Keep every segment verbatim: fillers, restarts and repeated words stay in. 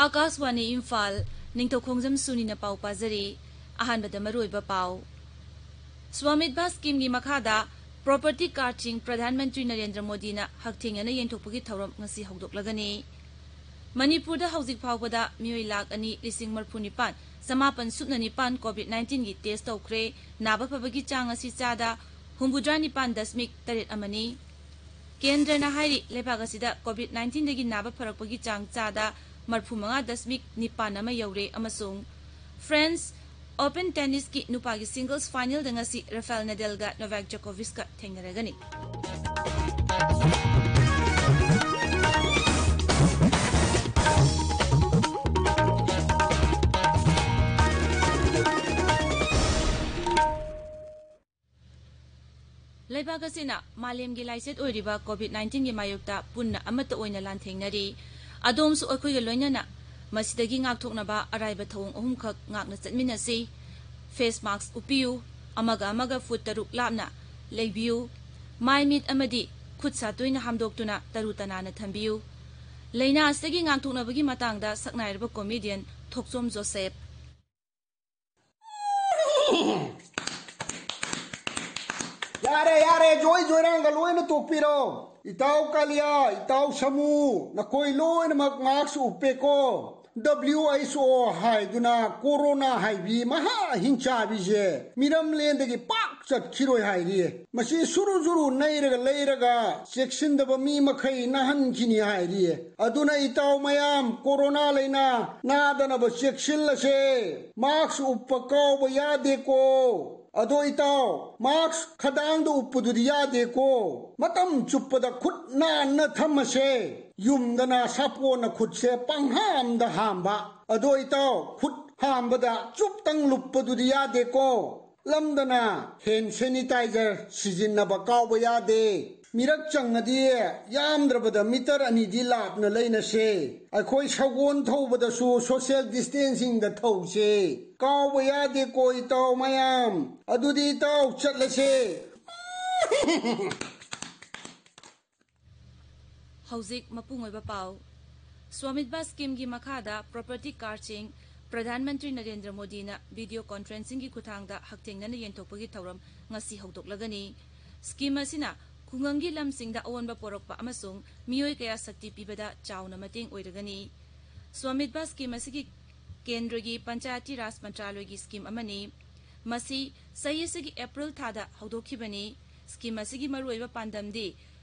ꯑꯥꯀꯥꯁꯋꯥꯅꯤ ꯏꯝꯐꯥꯜ, ꯅꯤꯡꯊꯧꯈꯣꯡꯖꯝ ꯁꯨꯅꯤꯅ ꯄꯥꯎ ꯄꯥꯖꯔꯤ꯫ ꯑꯍꯥꯟꯕꯗ ꯃꯔꯨꯑꯣꯏꯕ ꯄꯥꯎ꯫ ꯁ꯭ꯋꯥꯃꯤꯠꯚꯥ ꯁ꯭ꯀꯤꯝꯒꯤ ꯃꯈꯥꯗ ꯄ꯭ꯔꯣꯄꯔꯇꯤ ꯀꯥꯔꯗꯁꯤꯡ ꯄ꯭ꯔꯙꯥꯟ ꯃꯟꯇ꯭ꯔꯤ ꯅꯔꯦꯟꯗ꯭ꯔ ꯃꯣꯗꯤꯅ ꯍꯛꯊꯦꯡꯅꯅ ꯌꯦꯡꯊꯣꯛꯄꯒꯤ ꯊꯧꯔꯝ ꯉꯁꯤ ꯍꯧꯗꯣꯛꯂꯒꯅꯤ꯫ ꯃꯅꯤꯄꯨꯔꯗ ꯍꯧꯖꯤꯛ ꯐꯥꯎꯕꯗ ꯃꯤꯑꯣꯏ ꯂꯥꯈ ꯑꯅꯤ ꯂꯤꯁꯤꯡ ꯃꯔꯤꯐꯨ ꯅꯤꯄꯥꯟ ꯆꯃꯥꯄꯟ ꯁꯨꯞꯅ ꯅꯤꯄꯥꯟ ꯀꯣꯚꯤꯗ ꯅꯥꯏꯟꯇꯤꯟꯒꯤ ꯇꯦꯁ ꯇꯧꯈ꯭ꯔꯦ꯫ ꯅꯥꯕ ꯐꯕꯒꯤ ꯆꯥꯡ ꯑꯁꯤ ꯆꯥꯗ ꯍꯨꯝꯐꯨꯇꯔꯥ ꯅꯤꯄꯥꯟ ꯗꯁꯃꯤꯛ ꯇꯔꯦꯠ ꯑꯃꯅꯤ꯫ ꯀꯦꯟꯗ꯭ꯔꯅ ꯍꯥꯏꯔꯤ, ꯂꯩꯕꯥꯛ ꯑꯁꯤꯗ ꯀꯣꯚꯤꯗ ꯅꯥꯏꯟꯇꯤꯟꯗꯒꯤ ꯅꯥꯕ ꯐꯔꯛꯄꯒꯤ ꯆꯥꯡ ꯆꯥꯗ ꯃꯔꯤꯐꯨ ꯃꯉꯥ ꯗꯁꯃꯤꯛ ꯅꯤꯄꯥꯟ ꯑꯃ ꯌꯧꯔꯦ ꯑꯃꯁꯨꯡ ꯐ꯭ꯔꯦꯟꯁ ꯑꯣꯄꯟ ꯇꯦꯅꯤꯁꯀꯤ ꯅꯨꯄꯥꯒꯤ ꯁꯤꯡꯒꯜꯁ ꯐꯥꯏꯅꯦꯜꯗ ꯉꯁꯤ ꯔꯐꯦꯜ ꯅꯗꯦꯜꯒ ꯅꯣꯚꯥꯛ ꯖꯣꯀꯣꯚꯤꯁꯀ ꯊꯦꯡꯅꯔꯒꯅꯤ꯫ ꯂꯩꯕꯥꯛ ꯑꯁꯤꯅ ꯃꯥꯂꯦꯝꯒꯤ ꯂꯥꯏꯆꯠ ꯑꯣꯏꯔꯤꯕ ꯀꯣꯚꯤꯗ ꯅꯥꯏꯟꯇꯤꯟꯒꯤ ꯃꯥꯌꯣꯛꯇ ꯄꯨꯟꯅ ꯑꯃꯠꯇ ꯑꯣꯏꯅ ꯂꯥꯟꯊꯦꯡꯅꯔꯤ꯫ ꯑꯗꯣꯝꯁꯨ ꯑꯩꯈꯣꯏꯒ ꯂꯣꯏꯅꯅ ꯃꯁꯤꯗꯒꯤ ꯉꯥꯛꯊꯣꯛꯅꯕ ꯑꯔꯥꯏꯕ ꯊꯧꯑꯣꯡ ꯑꯍꯨꯝꯈꯛ ꯉꯥꯛꯅ ꯆꯠꯃꯤꯟꯅꯁꯤ꯫ ꯐꯦꯁ ꯃꯥꯁꯛ ꯎꯞꯄꯤꯌꯨ, ꯑꯃꯒ ꯑꯃꯒ ꯐꯨꯠ ꯇꯔꯨꯛ ꯂꯥꯞꯅ ꯂꯩꯕꯤꯌꯨ, ꯃꯥꯏ ꯃꯤꯠ ꯑꯃꯗꯤ ꯈꯨꯠ ꯁꯥ ꯇꯣꯏꯅ ꯍꯥꯝꯗꯣꯛꯇꯨꯅ ꯇꯔꯨ ꯇꯅꯥꯟꯅ ꯊꯝꯕꯤꯌꯨ꯫ ꯂꯥꯏꯅꯥ ꯑꯁꯤꯗꯒꯤ ꯉꯥꯛꯊꯣꯛꯅꯕꯒꯤ ꯃꯇꯥꯡꯗ ꯁꯛꯅꯥꯏꯔꯕ ꯀꯣꯃꯦꯗꯤꯌꯟ ꯊꯣꯛꯆꯣꯝ ꯖꯣꯁꯦꯐ꯫ ꯌꯥꯔꯦ, ꯌꯥꯔꯦ, ꯖꯣꯏ ꯖꯣꯏꯔꯥꯡꯒ ꯂꯣꯏꯅ ꯇꯣꯛꯄꯤꯔꯣ꯫ ꯏꯇꯥꯎ ꯀꯥꯂꯤꯌꯥ, ꯏꯇꯥꯎ ꯁꯃꯨ, ꯅꯈꯣꯏ ꯂꯣꯏꯅꯃꯛ ꯃꯥꯁꯛ ꯎꯞꯄꯦꯀꯣ꯫ ꯗꯕ꯭ꯂꯤꯎ ꯑꯩꯆ ꯑꯣ ꯍꯥꯏꯗꯨꯅ ꯀꯣꯔꯣꯅꯥ ꯍꯥꯏꯕꯤ ꯃꯍꯥ ꯍꯤꯡꯆꯥꯕꯤꯁꯦ ꯃꯤꯔꯝꯂꯦꯟꯗꯒꯤ ꯄꯥꯛ ꯆꯠꯈꯤꯔꯣꯏ ꯍꯥꯏꯔꯤ꯫ ꯃꯁꯤ ꯁꯨꯔꯨ ꯁꯨꯔꯨ ꯅꯩꯔꯒ ꯂꯩꯔꯒ ꯆꯦꯛꯁꯤꯟꯗꯕ ꯃꯤ ꯃꯈꯩ ꯅꯥꯍꯟꯈꯤꯅꯤ ꯍꯥꯏꯔꯤ꯫ ꯑꯗꯨꯅ ꯏꯇꯥꯎ ꯃꯌꯥꯝ, ꯀꯣꯔꯣꯅꯥ ꯂꯩꯅꯥ ꯅꯥꯗꯅꯕ ꯆꯦꯛꯁꯤꯜꯂꯁꯦ꯫ ꯃꯥꯁꯛ ꯎꯞꯄ ꯀꯥꯎꯕ ꯌꯥꯗꯦꯀꯣ꯫ ꯑꯗꯣ ꯏꯇꯥꯎ, ꯃꯥꯁꯛ ꯈꯗꯥꯡꯗ ꯎꯞꯄꯗꯨꯗꯤ ꯌꯥꯗꯦꯀꯣ꯫ ꯃꯇꯝ ꯆꯨꯞꯄꯗ ꯈꯨꯠ ꯅꯥꯟꯅ ꯊꯝꯃꯁꯦ꯫ ꯌꯨꯝꯗꯅ ꯁꯥꯄꯣꯟꯅ ꯈꯨꯠꯁꯦ ꯄꯪꯍꯥꯝꯗ ꯍꯥꯝꯕ꯫ ꯑꯗꯣ ꯏꯇꯥꯎ, ꯈꯨꯠ ꯍꯥꯝꯕꯗ ꯆꯨꯞꯇꯪ ꯂꯨꯞꯄꯗꯨꯗꯤ ꯌꯥꯗꯦꯀꯣ꯫ ꯂꯝꯗꯅ ꯍꯦꯟ ꯁꯦꯅꯤꯇꯥꯏꯖꯔ ꯁꯤꯖꯤꯟꯅꯕ ꯀꯥꯎꯕ ꯌꯥꯗꯦ꯫ ꯃꯤꯔꯛ ꯆꯪꯉꯗꯤ ꯌꯥꯝꯗ꯭ꯔꯕꯗ ꯃꯤꯇꯔ ꯑꯅꯤꯗꯤ ꯂꯥꯞꯅ ꯂꯩꯅꯁꯦ꯫ ꯑꯩꯈꯣꯏ ꯁꯒꯣꯜ ꯊꯧꯕꯗꯁꯨ ꯁꯣꯁꯤꯌꯦꯜ ꯗꯤꯁꯇꯦꯟꯁꯤꯡꯗ ꯊꯧꯁꯦ꯫ ꯀꯥꯎꯕ ꯌꯥꯗꯦꯀꯣ ꯏꯇꯥꯎ ꯃꯌꯥꯝ꯫ ꯑꯗꯨꯗꯤ ꯏꯇꯥꯎ ꯆꯠꯂꯁꯦ꯫ ꯍꯧꯖꯤꯛ ꯃꯄꯨꯡ ꯑꯣꯏꯕ ꯄꯥꯎ꯫ ꯁ꯭ꯋꯥꯃꯤꯠꯚꯥ ꯁ꯭ꯀꯤꯝꯒꯤ ꯃꯈꯥꯗ ꯄ꯭ꯔꯣꯄꯔꯇꯤ ꯀꯥꯔꯗꯁꯤꯡ ꯄ꯭ꯔꯙꯥꯟ ꯃꯟꯇ꯭ꯔꯤ ꯅꯔꯦꯟꯗ꯭ꯔ ꯃꯣꯗꯤꯅ ꯚꯤꯗꯤꯑꯣ ꯀꯣꯟꯐꯔꯦꯟꯁꯤꯡꯒꯤ ꯈꯨꯠꯊꯥꯡꯗ ꯍꯛꯊꯦꯡꯅꯅ ꯌꯦꯟꯊꯣꯛꯄꯒꯤ ꯊꯧꯔꯝ ꯉꯁꯤ ꯍꯧꯗꯣꯛꯂꯒꯅꯤ꯫ ꯁ꯭ꯀꯤꯝ ꯑꯁꯤꯅ ꯈꯨꯡꯒꯪꯒꯤ ꯂꯝꯁꯤꯡꯗ ꯑꯑꯣꯟꯕ ꯄꯣꯔꯛꯄ ꯑꯃꯁꯨꯡ ꯃꯤꯑꯣꯏ ꯀꯌꯥ ꯁꯛꯇꯤ ꯄꯤꯕꯗ ꯆꯥꯎꯅ ꯃꯇꯦꯡ ꯑꯣꯏꯔꯒꯅꯤ꯫ ꯁ꯭ꯋꯥꯃꯤꯠꯚꯥ ꯁ꯭ꯀꯤꯝ ꯑꯁꯤꯒꯤ ꯀꯦꯟꯗ꯭ꯔꯒꯤ ꯄꯟꯆꯥꯌꯇꯤ ꯔꯥꯖ ꯃꯟꯇ꯭ꯔꯥꯂꯣꯏꯒꯤ ꯁ꯭ꯀꯤꯝ ꯑꯃꯅꯤ꯫ ꯃꯁꯤ ꯆꯍꯤ ꯑꯁꯤꯒꯤ ꯑꯦꯄ꯭ꯔꯤꯜ ꯊꯥꯗ ꯍꯧꯗꯣꯛꯈꯤꯕꯅꯤ꯫ ꯁ꯭ꯀꯤꯝ ꯑꯁꯤꯒꯤ ꯃꯔꯨꯑꯣꯏꯕ ꯄꯥꯟꯗꯝꯗꯤ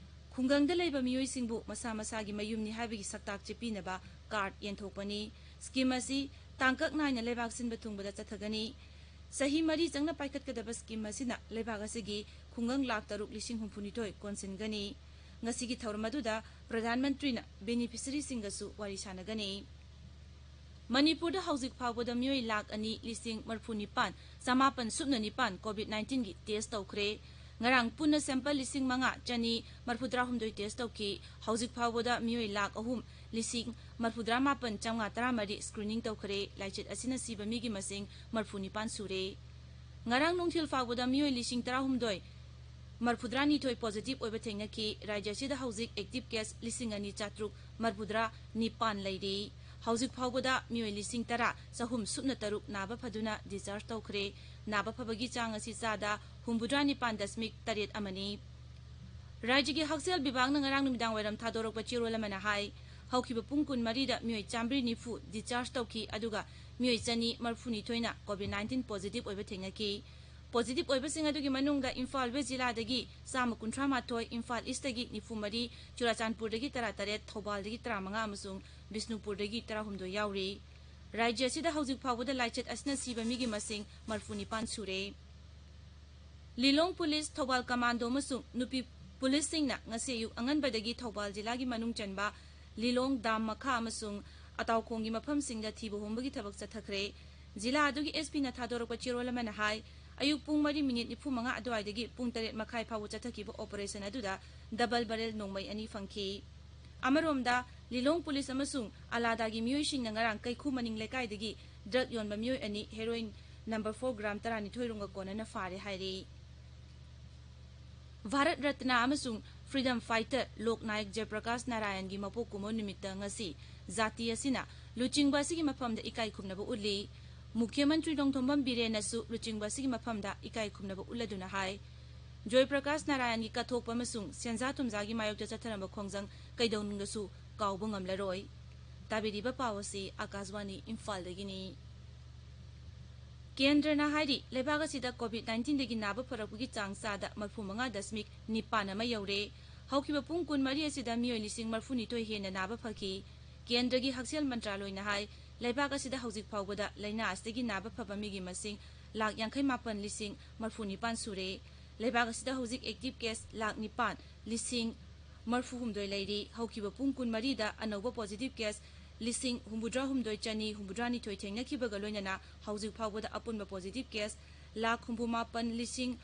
ꯈꯨꯡꯒꯪꯗ ꯂꯩꯕ ꯃꯤꯑꯣꯏꯁꯤꯡꯕꯨ ꯃꯁꯥ ꯃꯁꯥꯒꯤ ꯃꯌꯨꯝꯅꯤ ꯍꯥꯏꯕꯒꯤ ꯁꯛꯇꯥꯛ ꯆꯦ ꯄꯤꯅꯕ ꯀꯥꯔꯗ ꯌꯦꯟꯊꯣꯛꯄꯅꯤ꯫ ꯁ꯭ꯀꯤꯝ ꯑꯁꯤ ꯇꯥꯡꯀꯛ ꯅꯥꯏꯅ ꯂꯩꯕꯥꯛ ꯁꯤꯟꯕ ꯊꯨꯡꯕꯗ ꯆꯠꯊꯒꯅꯤ꯫ ꯆꯍꯤ ꯃꯔꯤ ꯆꯪꯅ ꯄꯥꯏꯈꯠꯀꯗꯕ ꯁ꯭ꯀꯤꯝ ꯑꯁꯤꯅ ꯂꯩꯕꯥꯛ ꯑꯁꯤꯒꯤ ꯈꯨꯡꯒꯪ ꯂꯥꯈ ꯇꯔꯨꯛ ꯂꯤꯁꯤꯡ ꯍꯨꯝꯐꯨꯅꯤꯊꯣꯏ ꯀꯣꯟꯁꯤꯟꯒꯅꯤ꯫ ꯉꯁꯤꯒꯤ ꯊꯧꯔꯝ ꯑꯗꯨꯗ ꯄ꯭ꯔꯙꯥꯟ ꯃꯟꯇ꯭ꯔꯤꯅ ꯕꯦꯅꯤꯐꯤꯁꯔꯤꯁꯤꯡꯒꯁꯨ ꯋꯥꯔꯤ ꯁꯥꯟꯅꯒꯅꯤ꯫ ꯃꯅꯤꯄꯨꯔꯗ ꯍꯧꯖꯤꯛ ꯐꯥꯎꯕꯗ ꯃꯤꯑꯣꯏ ꯂꯥꯈ ꯑꯅꯤ ꯂꯤꯁꯤꯡ ꯃꯔꯤꯐꯨ ꯅꯤꯄꯥꯟ ꯆꯃꯥꯄꯟ ꯁꯨꯞꯅ ꯅꯤꯄꯥꯟ ꯀꯣꯚꯤꯗ ꯅꯥꯏꯟꯇꯤꯟꯒꯤ ꯇꯦꯁ ꯇꯧꯈ꯭ꯔꯦ꯫ ꯉꯔꯥꯡ ꯄꯨꯟꯅ ꯁꯦꯝꯄꯜ ꯂꯤꯁꯤꯡ ꯃꯉꯥ ꯆꯅꯤ ꯃꯔꯤꯐꯨ ꯇꯔꯥꯍꯨꯝꯗꯣꯏ ꯇꯦꯁ ꯇꯧꯈꯤ꯫ ꯍꯧꯖꯤꯛ ꯐꯥꯎꯕꯗ ꯃꯤꯑꯣꯏ ꯂꯥꯈ ꯑꯍꯨꯝ ꯂꯤꯁꯤꯡ ꯃꯔꯤꯐꯨ ꯇꯔꯥꯃꯥꯄꯟ ꯆꯥꯝꯃꯉꯥ ꯇꯔꯥꯃꯔꯤ ꯁ꯭ꯀ꯭ꯔꯤꯅꯤꯡ ꯇꯧꯈ꯭ꯔꯦ꯫ ꯂꯥꯏꯆꯠ ꯑꯁꯤꯅ ꯁꯤꯕ ꯃꯤꯒꯤ ꯃꯁꯤꯡ ꯃꯔꯤꯐꯨ ꯅꯤꯄꯥꯟ ꯁꯨꯔꯦ꯫ ꯉꯔꯥꯡ ꯅꯨꯡꯊꯤꯜ ꯐꯥꯎꯕꯗ ꯃꯤꯑꯣꯏ ꯂꯤꯁꯤꯡ ꯇꯔꯥꯍꯨꯝꯗꯣꯏ ꯃꯔꯤꯐꯨꯇꯔꯥꯅꯤꯊꯣꯏ ꯄꯣꯖꯤꯇꯤꯚ ꯑꯣꯏꯕ ꯊꯦꯡꯅꯈꯤ꯫ ꯔꯥꯖ꯭ꯌ ꯑꯁꯤꯗ ꯍꯧꯖꯤꯛ ꯑꯦꯛꯇꯤꯚ ꯀꯦꯁ ꯂꯤꯁꯤꯡ ꯑꯅꯤ ꯆꯥꯇ꯭ꯔꯨꯛ ꯃꯔꯤꯐꯨꯇꯔꯥ ꯅꯤꯄꯥꯟ ꯂꯩꯔꯤ꯫ ꯍꯧꯖꯤꯛ ꯐꯥꯎꯕꯗ ꯃꯤꯑꯣꯏ ꯂꯤꯁꯤꯡ ꯇꯔꯥ ꯆꯍꯨꯝ ꯁꯨꯞꯅ ꯇꯔꯨꯛ ꯅꯥꯕ ꯐꯗꯨꯅ ꯗꯤꯁꯆꯥꯔꯖ ꯇꯧꯈ꯭ꯔꯦ꯫ ꯅꯥꯕ ꯐꯕꯒꯤ ꯆꯥꯡ ꯑꯁꯤ ꯆꯥꯗ ꯍꯨꯝꯐꯨꯇꯔꯥ ꯅꯤꯄꯥꯟ ꯗꯁꯃꯤꯛ ꯇꯔꯦꯠ ꯑꯃꯅꯤ꯫ ꯔꯥꯖ꯭ꯌꯒꯤ ꯍꯛꯁꯦꯜ ꯕꯤꯚꯥꯒꯅ ꯉꯔꯥꯡ ꯅꯨꯃꯤꯗꯥꯡ ꯋꯥꯏꯔꯝ ꯊꯥꯗꯣꯔꯛꯄ ꯆꯦꯔꯣꯜ ꯑꯃꯅ ꯍꯥꯏ, ꯍꯧꯈꯤꯕ ꯄꯨꯡ ꯀꯨꯟꯃꯔꯤꯗ ꯃꯤꯑꯣꯏ ꯆꯥꯃꯔꯤ ꯅꯤꯐꯨ ꯗꯤꯁꯆꯥꯔꯖ ꯇꯧꯈꯤ, ꯑꯗꯨꯒ ꯃꯤꯑꯣꯏ ꯆꯅꯤ ꯃꯔꯤꯐꯨꯅꯤꯊꯣꯏꯅ ꯀꯣꯚꯤꯗ ꯅꯥꯏꯟꯇꯤꯟ ꯄꯣꯖꯤꯇꯤꯚ ꯑꯣꯏꯕ ꯊꯦꯡꯅꯈꯤ꯫ ꯄꯣꯖꯤꯇꯤꯚ ꯑꯣꯏꯕꯁꯤꯡ ꯑꯗꯨꯒꯤ ꯃꯅꯨꯡꯗ ꯏꯝꯐꯥꯜ ꯋꯦꯁ ꯖꯤꯂꯥꯗꯒꯤ ꯆꯥꯝꯃ ꯀꯨꯟꯊ꯭ꯔꯥ ꯃꯥꯊꯣꯏ, ꯏꯝꯐꯥꯜ ꯏꯁꯇꯒꯤ ꯅꯤꯐꯨ ꯃꯔꯤ, ꯆꯨꯔꯥꯆꯥꯟꯄꯨꯔꯗꯒꯤ ꯇꯔꯥ ꯇꯔꯦꯠ, ꯊꯧꯕꯥꯜꯗꯒꯤ ꯇꯔꯥꯃꯉꯥ ꯑꯃꯁꯨꯡ ꯕꯤꯁꯅꯨꯄꯨꯔꯗꯒꯤ ꯇꯔꯥꯍꯨꯝꯗꯣꯏ ꯌꯥꯎꯔꯤ꯫ ꯔꯥꯖ꯭ꯌ ꯑꯁꯤꯗ ꯍꯧꯖꯤꯛ ꯐꯥꯎꯕꯗ ꯂꯥꯏꯆꯠ ꯑꯁꯤꯅ ꯁꯤꯕ ꯃꯤꯒꯤ ꯃꯁꯤꯡ ꯃꯔꯤꯐꯨ ꯅꯤꯄꯥꯟ ꯁꯨꯔꯦ꯫ ꯂꯤꯂꯣꯡ ꯄꯨꯂꯤꯁ, ꯊꯧꯕꯥꯜ ꯀꯃꯥꯟꯗꯣ ꯑꯃꯁꯨꯡ ꯅꯨꯄꯤ ꯄꯨꯂꯤꯁꯁꯤꯡꯅ ꯉꯁꯤ ꯑꯌꯨꯛ ꯑꯉꯟꯕꯗꯒꯤ ꯊꯧꯕꯥꯜ ꯖꯤꯂꯥꯒꯤ ꯃꯅꯨꯡ ꯆꯟꯕ ꯂꯤꯂꯣꯡ, ꯗꯥꯝ ꯃꯈꯥ ꯑꯃꯁꯨꯡ ꯑꯇꯥꯎꯈꯣꯡꯒꯤ ꯃꯐꯝꯁꯤꯡꯗ ꯊꯤꯕ ꯍꯨꯝꯕꯒꯤ ꯊꯕꯛ ꯆꯠꯊꯈ꯭ꯔꯦ꯫ ꯖꯤꯂꯥ ꯑꯗꯨꯒꯤ ꯑꯦꯁ ꯄꯤꯅ ꯊꯥꯗꯣꯔꯛꯄ ꯆꯦꯔꯣꯜ ꯑꯃꯅ ꯍꯥꯏ, ꯑꯌꯨꯛ ꯄꯨꯡ ꯃꯔꯤ ꯃꯤꯅꯤꯠ ꯅꯤꯐꯨ ꯃꯉꯥ ꯑꯗꯨꯋꯥꯏꯗꯒꯤ ꯄꯨꯡ ꯇꯔꯦꯠ ꯃꯈꯥꯏ ꯐꯥꯎꯕ ꯆꯠꯊꯈꯤꯕ ꯑꯣꯄꯔꯦꯁꯟ ꯑꯗꯨꯗ ꯗꯕꯜ ꯕꯔꯦꯜ ꯅꯣꯡꯃꯩ ꯑꯅꯤ ꯐꯪꯈꯤ꯫ ꯑꯃꯔꯣꯝꯗ, ꯂꯤꯂꯣꯡ ꯄꯨꯂꯤꯁ ꯑꯃꯁꯨꯡ ꯑꯂꯥꯗꯥꯒꯤ ꯃꯤꯑꯣꯏꯁꯤꯡꯅ ꯉꯔꯥꯡ ꯀꯩꯈꯨ ꯃꯅꯤꯡ ꯂꯩꯀꯥꯏꯗꯒꯤ ꯗ꯭ꯔꯒ ꯌꯣꯟꯕ ꯃꯤꯑꯣꯏ ꯑꯅꯤ ꯍꯦꯔꯣꯏꯟ ꯅꯝꯕꯔ ꯐꯣꯔ ꯒ꯭ꯔꯥꯝ ꯇꯔꯥꯅꯤꯊꯣꯏ ꯔꯣꯝꯒ ꯀꯣꯟꯅꯅ ꯐꯥꯔꯦ ꯍꯥꯏꯔꯤ꯫ ꯚꯥꯔꯠ ꯔꯠꯅꯥ ꯑꯃꯁꯨꯡ Freedom fighter ꯂꯣꯛ ꯅꯥꯌꯛ ꯖꯌꯄ꯭ꯔꯀꯥꯁ ꯅꯥꯔꯥꯌꯟꯒꯤ ꯃꯄꯣꯛ ꯀꯨꯝꯑꯣꯟ ꯅꯨꯃꯤꯠꯇ ꯉꯁꯤ ꯖꯥꯇꯤ ꯑꯁꯤꯅ ꯂꯨꯆꯤꯡꯕ ꯑꯁꯤꯒꯤ ꯃꯐꯝꯗ ꯏꯀꯥꯏ ꯈꯨꯝꯅꯕ ꯎꯠꯂꯤ꯫ ꯃꯨꯈ꯭ꯌ ꯃꯟꯇ꯭ꯔꯤ ꯅꯣꯡꯊꯣꯝꯕꯝ ꯕꯤꯔꯦꯟꯅꯁꯨ ꯂꯨꯆꯤꯡꯕ ꯑꯁꯤꯒꯤ ꯃꯐꯝꯗ ꯏꯀꯥꯏ ꯈꯨꯝꯅꯕ ꯎꯠꯂꯗꯨꯅ ꯍꯥꯏ, ꯖꯣꯏ ꯄ꯭ꯔꯀꯥꯁ ꯅꯥꯔꯥꯌꯟꯒꯤ ꯀꯠꯊꯣꯛꯄ ꯑꯃꯁꯨꯡ ꯁꯦꯟꯖꯥ ꯊꯨꯝꯖꯥꯒꯤ ꯃꯥꯌꯣꯛꯇ ꯆꯠꯊꯔꯝꯕ ꯈꯣꯡꯖꯪ ꯀꯩꯗꯧꯅꯨꯡꯗꯁꯨ ꯀꯥꯎꯕ ꯉꯝꯂꯔꯣꯏ꯫ ꯇꯥꯕꯤꯔꯤꯕ ꯄꯥꯎ ꯑꯁꯤ ꯑꯥꯀꯥꯁꯕꯥꯅꯤ ꯏꯝꯐꯥꯜꯗꯒꯤꯅꯤ꯫ ꯀꯦꯟꯗ꯭ꯔꯅ ꯍꯥꯏꯔꯤ, ꯂꯩꯕꯥꯛ ꯑꯁꯤꯗ COVID nineteen ꯗꯒꯤ ꯅꯥꯕ ꯐꯔꯛꯄꯒꯤ ꯆꯥꯡ ꯆꯥꯗ ꯃꯔꯐꯨ ꯃꯉꯥ ꯗꯁꯃꯤꯛ ꯅꯤꯄꯥꯟ ꯑꯃ ꯌꯧꯔꯦ꯫ ꯍꯧꯈꯤꯕ ꯄꯨꯡ ꯀꯨꯟꯃꯔꯤ ꯑꯁꯤꯗ ꯃꯤꯑꯣꯏ ꯂꯤꯁꯤꯡ ꯃꯔꯐꯨꯅꯤꯊꯣꯏ ꯍꯦꯟꯅ ꯅꯥꯕ ꯐꯈꯤ꯫ ꯀꯦꯟꯗ꯭ꯔꯒꯤ ꯍꯛꯁꯦꯜ ꯃꯟꯇ꯭ꯔꯥꯂꯣꯏꯅ ꯍꯥꯏ, ꯂꯩꯕꯥꯛ ꯑꯁꯤꯗ ꯍꯧꯖꯤꯛ ꯐꯥꯎꯕꯗ ꯂꯥꯏꯅꯥ ꯑꯁꯤꯗꯒꯤ ꯅꯥꯕ ꯐꯕ ꯃꯤꯒꯤ ꯃꯁꯤꯡ ꯂꯥꯈ ꯌꯥꯡꯈꯩ ꯃꯥꯄꯟ ꯂꯤꯁꯤꯡ ꯃꯔꯐꯨ ꯅꯤꯄꯥꯟ ꯁꯨꯔꯦ꯫ ꯂꯩꯕꯥꯛ ꯑꯁꯤꯗ ꯍꯧꯖꯤꯛ active case ꯂꯥꯈ ꯅꯤꯄꯥꯟ ꯂꯤꯁꯤꯡ ꯃꯔꯐꯨ ꯍꯨꯝꯗꯣꯏ ꯂꯩꯔꯤ꯫ ꯍꯧꯈꯤꯕ ꯄꯨꯡ ꯀꯨꯟꯃꯔꯤꯗ ꯑꯅꯧꯕ positive case ꯂꯤꯁꯤꯡ ꯍꯨꯝꯐꯨꯇꯔꯥ ꯍꯨꯝꯗꯣꯏ ꯆꯅꯤ ꯍꯨꯝꯐꯨꯇꯔꯥ ꯅꯤꯊꯣꯏ ꯊꯦꯡꯅꯈꯤꯕꯒ ꯂꯣꯏꯅꯅ ꯍꯧꯖꯤꯛ ꯐꯥꯎꯕꯗ ꯑꯄꯨꯟꯕ positive case ꯂꯥꯈ ꯍꯨꯝꯐꯨ ꯃꯥꯄꯟ ꯂꯤꯁꯤꯡ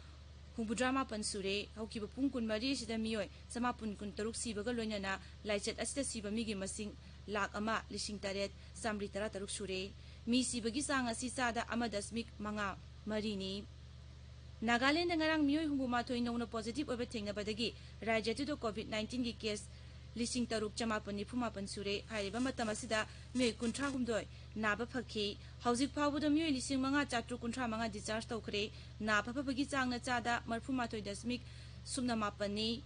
ꯍꯨꯝꯐꯨꯇꯔꯥ ꯃꯥꯄꯟ ꯁꯨꯔꯦ꯫ ꯍꯧꯈꯤꯕ ꯄꯨꯡ ꯀꯨꯟꯃꯔꯤ ꯑꯁꯤꯗ ꯃꯤꯑꯣꯏ ꯆꯃꯥꯄꯟ ꯀꯨꯟꯇꯔꯨꯛ ꯁꯤꯕꯒ ꯂꯣꯏꯅꯅ ꯂꯥꯏꯆꯠ ꯑꯁꯤꯗ ꯁꯤꯕ ꯃꯤꯒꯤ ꯃꯁꯤꯡ ꯂꯥꯈ ꯑꯃ ꯂꯤꯁꯤꯡ ꯇꯔꯦꯠ ꯆꯥꯃꯔꯤ ꯇꯔꯥꯇꯔꯨꯛ ꯁꯨꯔꯦ꯫ ꯃꯤ ꯁꯤꯕꯒꯤ ꯆꯥꯡ ꯑꯁꯤ ꯆꯥꯗ ꯑꯃ ꯗꯁꯃꯤꯛ ꯃꯉꯥ ꯃꯔꯤꯅꯤ꯫ ꯅꯥꯒꯥꯂꯦꯟꯗ ꯉꯔꯥꯡ ꯃꯤꯑꯣꯏ ꯍꯨꯝꯐꯨ ꯃꯥꯊꯣꯏ ꯅꯧꯅ positive ꯑꯣꯏꯕ ꯊꯦꯡꯅꯕꯗꯒꯤ ꯔꯥꯖ꯭ꯌ ꯑꯗꯨꯗ COVID nineteen ꯒꯤ case ꯂꯤꯁꯤꯡ ꯇꯔꯨꯛ ꯆꯃꯥꯄꯟ ꯅꯤꯐꯨ ꯃꯥꯄꯟ ꯁꯨꯔꯦ꯫ ꯍꯥꯏꯔꯤꯕ ꯃꯇꯝ ꯑꯁꯤꯗ ꯃꯤꯑꯣꯏ ꯀꯨꯟꯊ꯭ꯔꯥ ꯍꯨꯝꯗꯣꯏ ꯅꯥꯕ ꯐꯈꯤ꯫ ꯍꯧꯖꯤꯛ ꯐꯥꯎꯕꯗ ꯃꯤꯑꯣꯏ ꯂꯤꯁꯤꯡ ꯃꯉꯥ ꯆꯥꯇ꯭ꯔꯨꯛ ꯀꯨꯟꯊ꯭ꯔꯥ ꯃꯉꯥ discharge ꯇꯧꯈ꯭ꯔꯦ꯫ ꯅꯥꯕ ꯐꯕꯒꯤ ꯆꯥꯡꯅ ꯆꯥꯗ ꯃꯔꯐꯨ ꯃꯥꯊꯣꯏ ꯗꯁꯃꯤꯛ ꯁꯨꯞꯅ ꯃꯥꯄꯟꯅꯤ꯫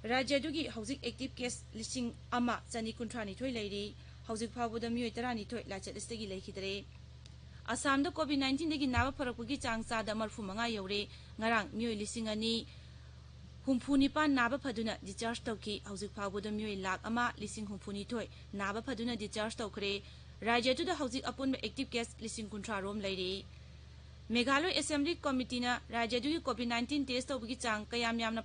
ꯔꯥꯖ꯭ꯌ ꯑꯗꯨꯒꯤ ꯍꯧꯖꯤꯛ active case ꯂꯤꯁꯤꯡ ꯑꯃ ꯆꯅꯤ ꯀꯨꯟꯊ꯭ꯔꯥ ꯅꯤꯊꯣꯏ ꯂꯩꯔꯤ꯫ ꯍꯧꯖꯤꯛ ꯐꯥꯎꯕꯗ ꯃꯤꯑꯣꯏ ꯇꯔꯥꯅꯤꯊꯣꯏ ꯂꯥꯏꯆꯠ ꯑꯁꯤꯗꯒꯤ ꯂꯩꯈꯤꯗ꯭ꯔꯦ꯫ ꯑꯁꯥꯝꯗ COVID nineteen ꯗꯒꯤ ꯅꯥꯕ ꯐꯔꯛꯄꯒꯤ ꯆꯥꯡ ꯆꯥꯗ ꯃꯔꯐꯨ ꯃꯉꯥ ꯌꯧꯔꯦ꯫ ꯉꯔꯥꯡ ꯃꯤꯑꯣꯏ ꯂꯤꯁꯤꯡ ꯑꯅꯤ ꯍꯨꯝꯐꯨ ꯅꯤꯄꯥꯟ ꯅꯥꯕ ꯐꯗꯨꯅ discharge ꯇꯧꯈꯤ꯫ ꯍꯧꯖꯤꯛ ꯐꯥꯎꯕꯗ ꯃꯤꯑꯣꯏ ꯂꯥꯈ ꯑꯃ ꯂꯤꯁꯤꯡ ꯍꯨꯝꯐꯨ ꯅꯤꯊꯣꯏ ꯅꯥꯕ ꯐꯗꯨꯅ discharge ꯇꯧꯈ꯭ꯔꯦ꯫ ꯔꯥꯖ꯭ꯌ ꯑꯗꯨꯗ ꯍꯧꯖꯤꯛ ꯑꯄꯨꯟꯕ active case ꯂꯤꯁꯤꯡ ꯀꯨꯟꯊ꯭ꯔꯥ ꯔꯣꯝ ꯂꯩꯔꯤ꯫ ꯃꯦꯘꯥꯂꯣꯏ Assembly Committee ꯅ ꯔꯥꯖ꯭ꯌ ꯑꯗꯨꯒꯤ COVID nineteen test ꯇꯧꯕꯒꯤ ꯆꯥꯡ ꯀꯌꯥꯝ ꯌꯥꯝꯅ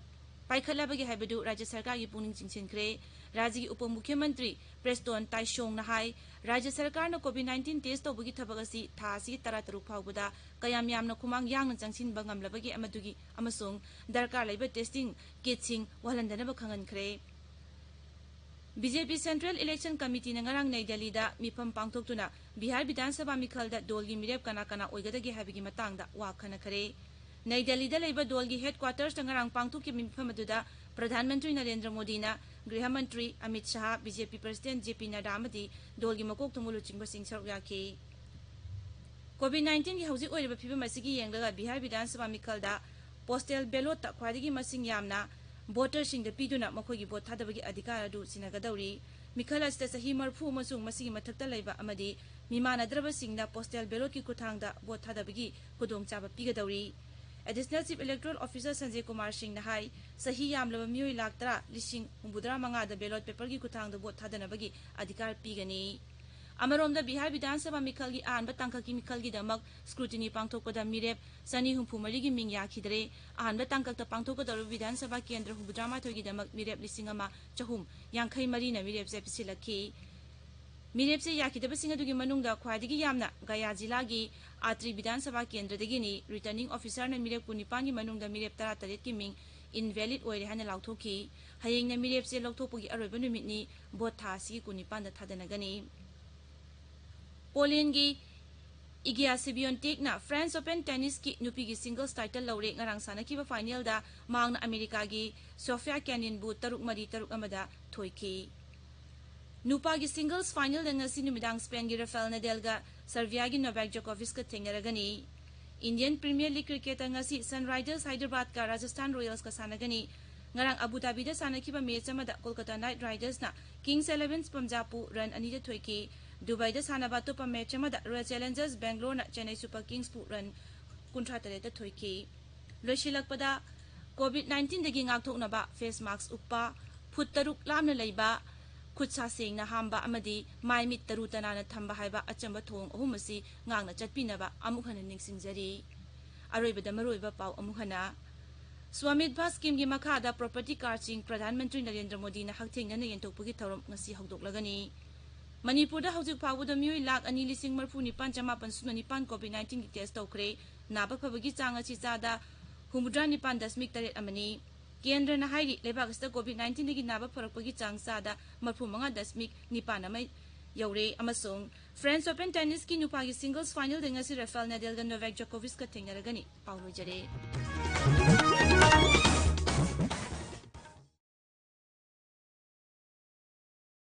ꯄꯥꯏꯈꯠꯂꯕꯒꯦ ꯍꯥꯏꯕꯗꯨ ꯔꯥꯖ꯭ꯌ ꯁꯔꯀꯥꯔꯒꯤ ꯄꯨꯛꯅꯤꯡ ꯆꯤꯡꯁꯤꯟꯈ꯭ꯔꯦ꯫ ꯔꯥꯖ꯭ꯌꯒꯤ ꯎꯄ ꯃꯨꯈ꯭ꯌ ꯃꯟꯇ꯭ꯔꯤ ꯄ꯭ꯔꯦꯁꯇꯣꯟ ꯇꯥꯏꯁꯣꯡꯅ ꯍꯥꯏ, ꯔꯥꯖ꯭ꯌ ꯁꯔꯀꯥꯔꯅ COVID nineteen test ꯇꯧꯕꯒꯤ ꯊꯕꯛ ꯑꯁꯤ ꯊꯥ ꯑꯁꯤꯒꯤ ꯇꯔꯥꯇꯔꯨꯛ ꯐꯥꯎꯕꯗ ꯀꯌꯥꯝ ꯌꯥꯝꯅ ꯈꯨꯃꯥꯡ ꯌꯥꯡꯅ ꯆꯪꯁꯤꯟꯕ ꯉꯝꯂꯕꯒꯦ ꯑꯃꯗꯨꯒꯤ ꯑꯃꯁꯨꯡ ꯗꯔꯀꯥꯔ ꯂꯩꯕ testing kitꯁꯤꯡ ꯋꯥꯠꯍꯟꯗꯅꯕ ꯈꯪꯍꯟꯈ꯭ꯔꯦ꯫ BJP Central Election Committeeꯅ ꯉꯔꯥꯡ ꯅꯩ ꯗꯦꯜꯂꯤꯗ ꯃꯤꯐꯝ ꯄꯥꯡꯊꯣꯛꯇꯨꯅ ꯕꯤꯍꯥꯔ ꯕꯤꯙꯥꯟ ꯁꯚꯥ ꯃꯤꯈꯜꯗ ꯗꯣꯜꯒꯤ ꯃꯤꯔꯦꯞ ꯀꯅꯥ ꯀꯅꯥ ꯑꯣꯏꯒꯗꯒꯦ ꯍꯥꯏꯕꯒꯤ ꯃꯇꯥꯡꯗ ꯋꯥ ꯈꯟꯅꯈ꯭ꯔꯦ꯫ ꯅꯩ ꯗꯦꯜꯂꯤꯗ ꯂꯩꯕ ꯗꯣꯜꯒꯤ ꯍꯦꯗ ꯀ꯭ꯋꯥꯇꯔꯁꯇ ꯉꯔꯥꯡ ꯄꯥꯡꯊꯣꯛꯈꯤꯕ ꯃꯤꯐꯝ ꯑꯗꯨꯗ ꯄ꯭ꯔꯙꯥꯟ ꯃꯟꯇ꯭ꯔꯤ ꯅꯔꯦꯟꯗ꯭ꯔ ꯃꯣꯗꯤꯅ, ꯒ꯭ꯔꯤꯍ ꯃꯟꯇ꯭ꯔꯤ ꯑꯃꯤꯠ ꯁꯥꯍ, ꯕꯤ ꯖꯦ ꯄꯤ ꯄ꯭ꯔꯁꯤꯗꯦꯟꯠ ꯖꯦ ꯄꯤ ꯅꯗ꯭ꯗꯥ ꯑꯃꯗꯤ ꯗꯣꯜꯒꯤ ꯃꯀꯣꯛ ꯊꯣꯡꯕ ꯂꯨꯆꯤꯡꯕꯁꯤꯡ ꯁꯔꯨꯛ ꯌꯥꯈꯤ꯫ ꯀꯣꯚꯤꯗ ꯅꯥꯏꯟꯇꯤꯟꯒꯤ ꯍꯧꯖꯤꯛ ꯑꯣꯏꯔꯤꯕ ꯐꯤꯕꯝ ꯑꯁꯤꯒꯤ ꯌꯦꯡꯂꯒ ꯕꯤꯍꯥꯔ ꯕꯤꯙꯥꯟ ꯁꯚꯥ ꯃꯤꯈꯜꯗ ꯄꯣꯁꯇꯦꯜ ꯕꯦꯂꯣꯠꯇ ꯈ꯭ꯋꯥꯏꯗꯒꯤ ꯃꯁꯤꯡ ꯌꯥꯝꯅ ꯚꯣꯇꯔꯁꯤꯡꯗ ꯄꯤꯗꯨꯅ ꯃꯈꯣꯏꯒꯤ ꯚꯣꯠ ꯊꯥꯗꯕꯒꯤ ꯑꯙꯤꯀꯥꯔ ꯑꯗꯨ ꯁꯤꯟꯅꯒꯗꯧꯔꯤ꯫ ꯃꯤꯈꯜ ꯑꯁꯤꯗ ꯆꯍꯤ ꯃꯔꯤꯐꯨ ꯑꯃꯁꯨꯡ ꯃꯁꯤꯒꯤ ꯃꯊꯛꯇ ꯂꯩꯕ ꯑꯃꯗꯤ ꯃꯤꯃꯥꯟꯅꯗ꯭ꯔꯕꯁꯤꯡꯅ ꯄꯣꯁꯇꯦꯜ ꯕꯦꯂꯣꯠꯀꯤ ꯈꯨꯠꯊꯥꯡꯗ ꯚꯣꯠ ꯊꯥꯗꯕꯒꯤ ꯈꯨꯗꯣꯡꯆꯥꯕ ꯄꯤꯒꯗꯧꯔꯤ꯫ Additional chief electoral officer Sanjay Kumar ꯁꯤꯡꯅ ꯍꯥꯏ, ꯆꯍꯤ ꯌꯥꯝꯂꯕ ꯃꯤꯑꯣꯏ ꯂꯥꯈ ꯇꯔꯥ ꯂꯤꯁꯤꯡ ꯍꯨꯝꯐꯨꯇꯔꯥ ꯃꯉꯥꯗ ꯕꯦꯂꯣꯠ ꯄꯦꯄꯔꯒꯤ ꯈꯨꯠꯊꯥꯡꯗ ꯚꯣꯠ ꯊꯥꯗꯅꯕꯒꯤ ꯑꯙꯤꯀꯥꯔ ꯄꯤꯒꯅꯤ꯫ ꯑꯃꯔꯣꯝꯗ, ꯕꯤꯍꯥꯔ ꯕꯤꯙꯥꯟ ꯁꯚꯥ ꯃꯤꯈꯜꯒꯤ ꯑꯍꯥꯟꯕ ꯇꯥꯡꯀꯛꯀꯤ ꯃꯤꯈꯜꯒꯤꯗꯃꯛ ꯁ꯭ꯀ꯭ꯔꯨꯇꯤꯅꯤ ꯄꯥꯡꯊꯣꯛꯄꯗ ꯃꯤꯔꯦꯞ ꯆꯅꯤ ꯍꯨꯝꯐꯨ ꯃꯔꯤꯒꯤ ꯃꯤꯡ ꯌꯥꯈꯤꯗ꯭ꯔꯦ꯫ ꯑꯍꯥꯟꯕ ꯇꯥꯡꯀꯛꯇ ꯄꯥꯡꯊꯣꯛꯀꯗꯧꯔꯤꯕ ꯕꯤꯙꯥꯟ ꯁꯚꯥ ꯀꯦꯟꯗ꯭ꯔ ꯍꯨꯝꯐꯨꯇꯔꯥ ꯃꯥꯊꯣꯏꯒꯤꯗꯃꯛ ꯃꯤꯔꯦꯞ ꯂꯤꯁꯤꯡ ꯑꯃ ꯆꯍꯨꯝ ꯌꯥꯡꯈꯩ ꯃꯔꯤꯅ ꯃꯤꯔꯦꯞꯁꯦ ꯄꯤꯁꯤꯜꯂꯛꯈꯤ꯫ ꯃꯤꯔꯦꯞꯁꯦ ꯌꯥꯈꯤꯗꯕꯁꯤꯡ ꯑꯗꯨꯒꯤ ꯃꯅꯨꯡꯗ ꯈ꯭ꯋꯥꯏꯗꯒꯤ ꯌꯥꯝꯅ ꯒꯌꯥ ꯖꯤꯂꯥꯒꯤ ꯑꯇ꯭ꯔꯤ ꯕꯤꯙꯥꯟ ꯁꯚꯥ ꯀꯦꯟꯗ꯭ꯔꯗꯒꯤꯅꯤ꯫ ꯔꯤꯇꯔꯅꯤꯡ ꯑꯣꯐꯤꯁꯥꯔꯅ ꯃꯤꯔꯦꯞ ꯀꯨꯟꯅꯤꯄꯥꯟꯒꯤ ꯃꯅꯨꯡꯗ ꯃꯤꯔꯦꯞ ꯇꯔꯥꯇꯔꯦꯠꯀꯤ ꯃꯤꯡ ꯏꯟꯚꯦꯂꯤꯗ ꯑꯣꯏꯔꯦ ꯍꯥꯏꯅ ꯂꯥꯎꯊꯣꯛꯈꯤ꯫ ꯍꯌꯦꯡꯅ ꯃꯤꯔꯦꯞꯁꯦ ꯂꯧꯊꯣꯛꯄꯒꯤ ꯑꯔꯣꯏꯕ ꯅꯨꯃꯤꯠꯅꯤ꯫ ꯚꯣꯠ ꯊꯥ ꯑꯁꯤꯒꯤ ꯀꯨꯟꯅꯤꯄꯥꯟꯗ ꯊꯥꯗꯅꯒꯅꯤ꯫ ꯄꯣꯂꯦꯟꯒꯤ ꯏꯒꯤꯌꯥ ꯁꯤꯕꯤꯌꯣꯟꯇꯦꯛꯅ ꯐ꯭ꯔꯦꯟꯁ ꯑꯣꯄꯟ ꯇꯦꯅꯤꯁꯀꯤ ꯅꯨꯄꯤꯒꯤ ꯁꯤꯡꯒꯜꯁ ꯇꯥꯏꯇꯜ ꯂꯧꯔꯦ꯫ ꯉꯔꯥꯡ ꯁꯥꯟꯅꯈꯤꯕ ꯐꯥꯏꯅꯦꯜꯗ ꯃꯍꯥꯛꯅ ꯑꯃꯦꯔꯤꯀꯥꯒꯤ ꯁꯣꯐꯤꯌꯥ ꯀꯦꯅꯤꯟꯕꯨ ꯇꯔꯨꯛ ꯃꯔꯤ, ꯇꯔꯨꯛ ꯑꯃꯗ ꯊꯣꯏꯈꯤ꯫ ꯅꯨꯄꯥꯒꯤ ꯁꯤꯡꯒꯜꯁ ꯐꯥꯏꯅꯦꯜꯗ ꯉꯁꯤ ꯅꯨꯃꯤꯗꯥꯡ ꯁ꯭ꯄꯦꯟꯒꯤ ꯔꯐꯦꯜ ꯅꯗꯦꯜꯒ ꯁꯔꯕꯤꯌꯥꯒꯤ ꯅꯣꯚꯥꯛ ꯖꯣꯀꯣꯚꯤꯆꯀ ꯊꯦꯡꯅꯔꯒꯅꯤ꯫ ꯏꯟꯗꯤꯌꯟ ꯄ꯭ꯔꯤꯃꯤꯌꯔ ꯂꯤꯒ ꯀ꯭ꯔꯤꯀꯦꯠꯇ ꯉꯁꯤ ꯁꯟꯔꯥꯏꯖꯔꯁ ꯍꯥꯏꯗ꯭ꯔꯕꯥꯗꯀ ꯔꯥꯖꯁꯊꯥꯟ ꯔꯣꯌꯦꯜꯁꯀ ꯁꯥꯟꯅꯒꯅꯤ꯫ ꯉꯔꯥꯡ ꯑꯕꯨ ꯙꯥꯕꯤꯗ ꯁꯥꯟꯅꯈꯤꯕ ꯃꯦꯆ ꯑꯃꯗ Kolkata night ꯔꯥꯏꯗꯔꯁꯅ kings eleven ꯄꯟꯖꯥꯕꯄꯨ run ꯑꯅꯤꯗ ꯊꯣꯏꯈꯤ꯫ ꯗꯨꯕꯥꯏꯗ ꯁꯥꯟꯅꯕ ꯑꯇꯣꯞꯄ ꯃꯦꯆ ꯑꯃꯗ ꯔꯣꯌꯦꯜ ꯆꯦꯂꯦꯟꯖꯔꯁ ꯕꯦꯡꯒꯂꯣꯔꯅ ꯆꯦꯟꯅꯥꯏ ꯁꯨꯄꯔ ꯀꯤꯡꯁꯄꯨ ꯔꯟ ꯀꯨꯟꯊ꯭ꯔꯥ ꯇꯔꯦꯠꯇ ꯊꯣꯏꯈꯤ꯫ ꯂꯣꯏꯁꯤꯜꯂꯛꯄꯗ, ꯀꯣꯚꯤꯗ ꯅꯥꯏꯟꯇꯤꯟꯗꯒꯤ ꯉꯥꯛꯊꯣꯛꯅꯕ ꯐꯦꯁ ꯃꯥꯛꯁ ꯎꯞꯄ, ꯐꯨꯠ ꯇꯔꯨꯛ ꯂꯥꯞꯅ ꯂꯩꯕ, ꯈꯨꯠ ꯁꯥ ꯁꯦꯡꯅ ꯍꯥꯝꯕ ꯑꯃꯗꯤ ꯃꯥꯏ ꯃꯤꯠ ꯇꯔꯨ ꯇꯅꯥꯟꯅ ꯊꯝꯕ ꯍꯥꯏꯕ ꯑꯆꯝꯕ ꯊꯧꯑꯣꯡ ꯑꯍꯨꯝ ꯑꯁꯤ ꯉꯥꯛꯅ ꯆꯠꯄꯤꯅꯕ ꯑꯃꯨꯛ ꯍꯟꯅ ꯅꯤꯡꯁꯤꯡꯖꯔꯤ꯫ ꯑꯔꯣꯏꯕꯗ ꯃꯔꯨꯑꯣꯏꯕ ꯄꯥꯎ ꯑꯃꯨꯛ ꯍꯟꯅ꯫ ꯁ꯭ꯋꯥꯃꯤꯠꯚꯥ ꯁ꯭ꯀꯤꯝꯒꯤ ꯃꯈꯥꯗ ꯄ꯭ꯔꯣꯄꯔꯇꯤ ꯀꯥꯔꯗꯁꯤꯡ ꯄ꯭ꯔꯙꯥꯟ ꯃꯟꯇ꯭ꯔꯤ ꯅꯔꯦꯟꯗ꯭ꯔ ꯃꯣꯗꯤꯅ ꯍꯛꯊꯦꯡꯅꯅ ꯌꯦꯟꯊꯣꯛꯄꯒꯤ ꯊꯧꯔꯝ ꯉꯁꯤ ꯍꯧꯗꯣꯛꯂꯒꯅꯤ꯫ ꯃꯅꯤꯄꯨꯔꯗ ꯍꯧꯖꯤꯛ ꯐꯥꯎꯕꯗ ꯃꯤꯑꯣꯏ ꯂꯥꯈ ꯑꯅꯤ ꯂꯤꯁꯤꯡ ꯃꯔꯤꯐꯨ ꯅꯤꯄꯥꯟ ꯆꯃꯥꯄꯟ ꯁꯨꯞꯅ ꯅꯤꯄꯥꯟ ꯀꯣꯚꯤꯗ ꯅꯥꯏꯟꯇꯤꯟꯒꯤ ꯇꯦꯁ ꯇꯧꯈ꯭ꯔꯦ꯫ ꯅꯥꯕ ꯐꯕꯒꯤ ꯆꯥꯡ ꯑꯁꯤ ꯆꯥꯗ ꯍꯨꯝꯐꯨꯇꯔꯥ ꯅꯤꯄꯥꯟ ꯗꯁꯃꯤꯛ ꯇꯔꯦꯠ ꯑꯃꯅꯤ꯫ ꯀꯦꯟꯗ꯭ꯔꯅ ꯍꯥꯏꯔꯤ, ꯂꯩꯕꯥꯛ ꯑꯁꯤꯗ ꯀꯣꯚꯤꯗ ꯅꯥꯏꯟꯇꯤꯟꯗꯒꯤ ꯅꯥꯕ ꯐꯔꯛꯄꯒꯤ ꯆꯥꯡ ꯆꯥꯗ ꯃꯔꯤꯐꯨ ꯃꯉꯥ ꯗꯁꯃꯤꯛ ꯅꯤꯄꯥꯟ ꯑꯃ ꯌꯧꯔꯦ ꯑꯃꯁꯨꯡ French Open Tennisꯀꯤ ꯅꯨꯄꯥꯒꯤ singles finalꯗ ꯉꯁꯤ Rafael Nadalꯒ Novak Djokovicꯀ ꯊꯦꯡꯅꯔꯒꯅꯤ꯫ ꯄꯥꯎ ꯂꯣꯏꯖꯔꯦ꯫